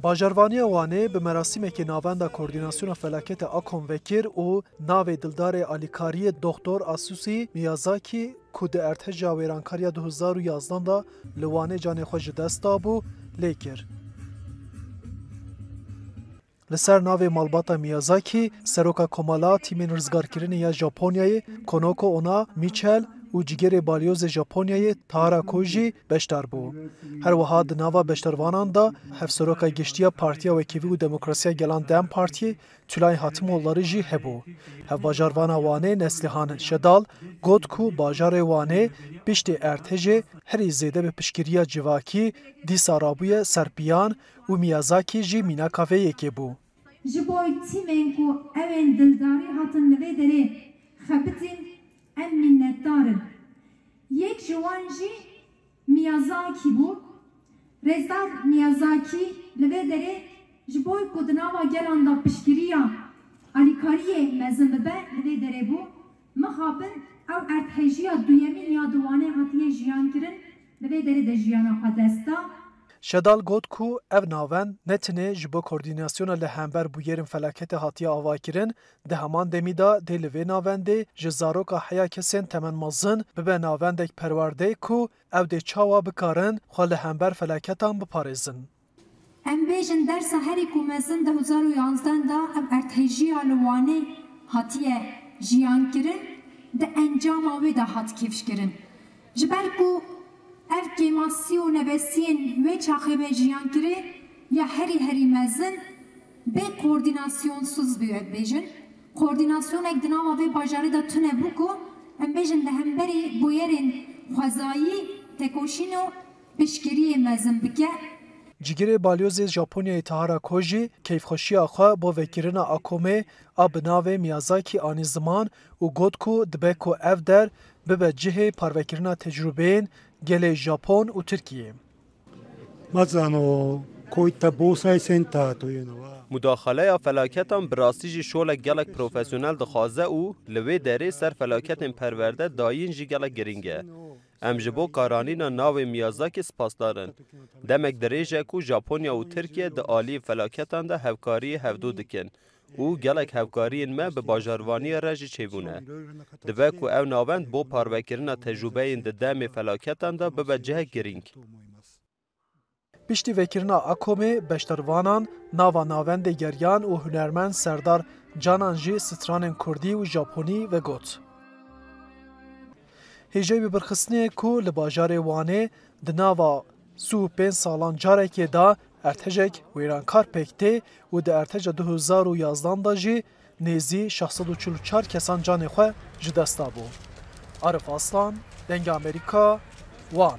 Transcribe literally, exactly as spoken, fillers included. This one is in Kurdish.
Bajarvaniya Wanê bi merasîmekê navenda Koordînasyona Felaketê AKOM vekir û navê dildarê alîkariyê Doktor Asusi Miyazaki ku di erdheja wêrankariya du hezar û yazdan de li Wanê canê xwe ji dest dabû, lê kir. Li ser navê malbata Miyazaki, seroka komala tîmên rizgarkirinê ya Japonyayê, Konoko Ona Michel û cîgerê balyozê Japonyayê Tahara Koji beşdar bû. Her wiha di nava beşdarvanan de hevseroka giştî ya Partiya Wekîvî û Demokrasiya Gelan DEM Partiyê Tülay Hatimoğulları jî hebû. Hevbajarvana Wanê Neslihan Şedal got ku bajarê Wanê piştî erdhejê herî zêde bi piştgiriya civakî dîsa rabûye ser piyan û Miyazaki jî mînaka vê yekê bû. Ji bo tîmên ku ew ên dildarî hatin li vê derê xebitîn, em minnetdar in. Yek ji wan jî Miyazaki bû. Rêzdar Miyazaki li vê derê ji bo ku di nava gelan de piştgiriya alîkariyê mezin bibe, li vê derê bû. Mixabin ew erdhejiya duyemîn ya di Wanê hatiye jiyan kirin, li vê derê de jiyana xwe dest da. Şedal got ku ev navend ne tenê ji bo koordînasyona li hember bûyerên felaketê hatiye avakirin, di heman demî de dê li vê navendê ji zaroka heya kesên temenmezin bibe navendek perwerdeyê ku ew dê çawa bikarin xwe li hember felaketan biparêzin. Em bêjin dersa herî ku mezin di du hezar û yazdan de ev erdhejiya li Wanê hatiye jiyan kirin, di encama wê de hat kifş kirin. Ji ber ku ev kêmasî û nebesiyên wê çaxê me jiyan kirê ya herî herî mezin bê koordînasyonsuz bû, ez bêjin. Koordînasyonek di nava vê bajarê de tune bû ku em bêjin di hemberî bûyerên xwezayî tekoşîn û piştgiriyê mezin bike. Cîgirê balyozê Japonyayê Tahara Koji keyfxweşiya xwe bo vekirina AKOMê a bi navê Miyazaki anî ziman û got ku dibe ku ev der bibe cihê parvekirina tecrûbeyên gelê Japon û Tirkiyê. 松のこういった防災センターというのは Mudaxaleya felaketan bi rastî jî şolek gelek profesyonel dixwaze û li wê derê ser felaketên perwerde dayîn jî gelek girîng e. Em ji bo karanîna navê Miyazaki spasdar in. Demek dirêj e ku Japonya û Tirkiye di aliyê felaketan de hevkariyê hevdu dikin û gelek hevkariyên me bi bajarvaniyê re jî çêbûne. Dibe ku ev navend bo parvekirina tecrûbeyên di demê felaketan de bibe cihek girîng. Piştî vekirina AKOMê beşdarvanan nava navendê geriyan û hunermend Serdar Canan jî stranên kurdî û japonî vegot. Hêjayî bi birxistinê ku li bajarê Wanê di nava sî û pênc salan carekê de erdhejek wêrankar pêk tê û di erdheja du hezar û yazdan de jî nêzî şeş sed û çil û çar kesan canê xwe ji dest dabû. Arif Aslan, Dengê Amerîka, Wan.